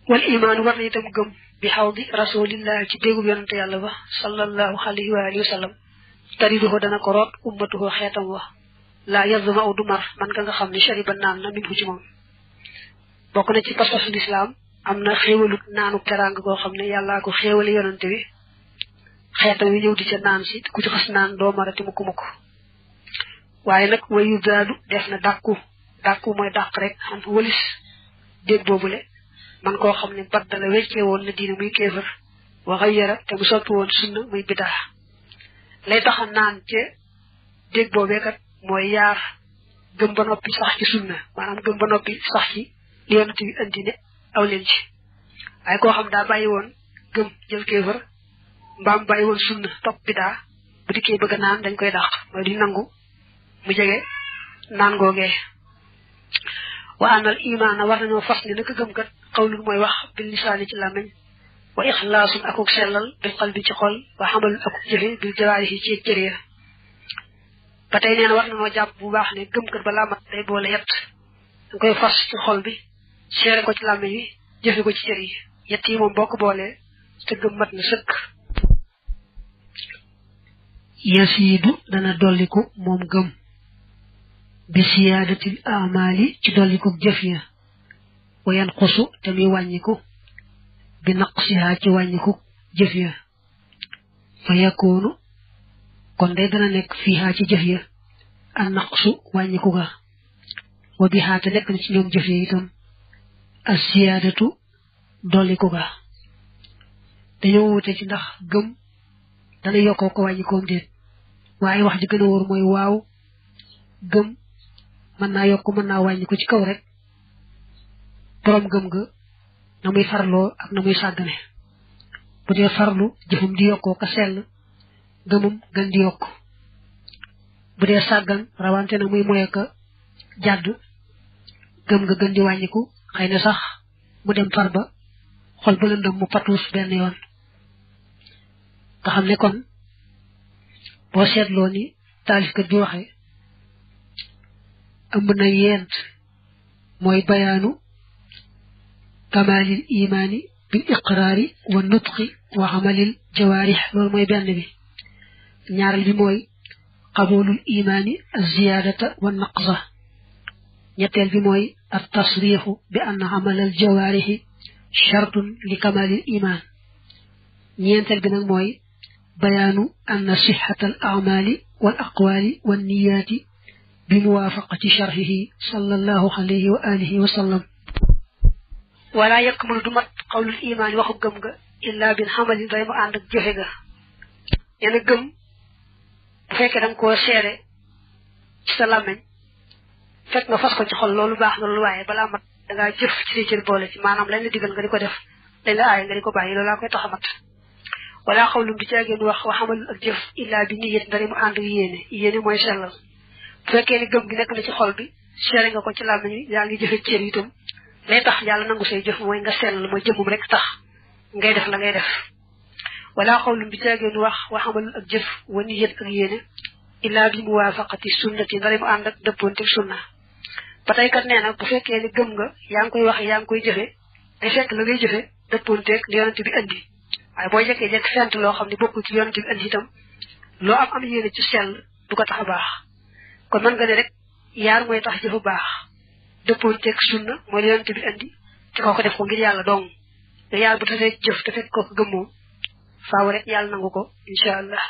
والإيمان ورنيتم قم بحوض رسول الله كديغو يونت يالله با صلى الله عليه وآله وسلم تريده دنا كروت أمته خيتم وا لا يظما أو دمر من كان خامني شريب نان منه ci mom bokku na ci passos l'islam amna xewelu nanu terang go xamne yalla ko xewal yonante wi xetam wi ñew di ci nan ci ku ci xass nan do marati muko muko waye nak wayu dadu def na dakku moy dak rek xam wolis deg bobule man ko xamne baddala wéccé won na diina muy kéfer wa ghayra te bu soppi won sunna muy bidah lay tax naan ci deg bobé kat moy yar gëm ba nopi sax ci sunna manam gëm ba nopi sax ci li yonati bi andi ne aw leen ci ay ko xam da bayyi won gëm jël kéfer mbam bayyi won sunna top bidah bu diké bëgg naan dañ koy dakk moy di nangu mu jégué naan gogé wa anal iman war nañu fas ni nak gëm kat qawlu moy wax bil lisan ci lamagne wa ikhlasun akuk selal bil qalbi ci xol wa hamal akuk jëfé bil jawarihi ci cëriya batay neena war nañu japp bu baax ne gëm kat bala mat day boole yett dang koy fas ci xol bi séré ko ci lamagne wi jëfé ko ci cëri yett yi mom boko boole te gëm mat na sëkk yasidu dana doliku mom gëm bi siyadatil a'mali ci doliku jëf ya wayan xusu tammi wañiku bi naqsiha ci wañiku jëf ya fa yakunu kon day dana nek fiha ci jëf ya an naqsu wañiku ga wa biha ta nek ci ñoom jëf ya itam as siyadatu doliku ga dañu wuté ci ndax gëm dana yokko ko wañiko ndet waye wax ji gëna wor moy waaw gëm man na yokku man na wañiko ci kaw rek borom gëm nga namuy farlo ak namuy sagane bu dé farlu jëfum di yokko ka sel gëmum gën di yokku bu dé sagan rawante na muy moye ka jadd gëm nga gën di wañiku xeyna sax mu dem farba xol bu lëndëm mu patous ben yoon nga xamne kon bo setlo ni talif kat bi waxe am na yent moy bayanu كمال الإيمان بالإقرار والنطق وعمل الجوارح والمي بأن به نيار بي موي قبول الإيمان الزيادة والنقصة نيتل بي موي التصريح بأن عمل الجوارح شرط لكمال الإيمان نينتل بي موي بيان أن صحة الأعمال والأقوال والنيات بموافقة شرحه صلى الله عليه وآله وسلم ولا يكمل دمت قول الإيمان وخو گم إلا بالحمل دايما عندك جوهيغا يعني گم فك دام كو سيرé ci sa lamagne fek nga fas ko ci xol lolu bax lolu waye bala mat da nga jëf ci ci bolé ci manam lañ la digal nga diko def dañ la ay nga diko bayyi lolu la koy taxamat wala xawlu bi ci agene wax wa xamal ak jëf illa bi niyat ndari mu and yene moy sellal fekke ni gëm gi nek na ci xol bi séré nga ko ci lamagne ya ngi jëfé ci itam lay tax yalla nangu say jëf moy nga sel moy jëmum rek tax ngay def la ngay def wala xawlu bi tagen wax wa xamal ak jëf woni yet ak yene illa bi muwafaqati sunnati ndari mu and ak depponte sunna patay kat neena bu fekke ni gëm nga yang koy wax yang koy jëfé day fekk la ngay jëfé depponte ak li yonent bi andi ay boy jekké jek fent lo xamni bokku ci yonent bi andi itam lo am yene ci sel du ko tax baax kon man nga ne rek yar moy tax jëfu baax depponte ak sunna moy yonent bi andi ci ko def ko ngir yalla dong te yalla bu tafé jëf te fekk ko gëmmo faaw rek yalla nangu ko inshallah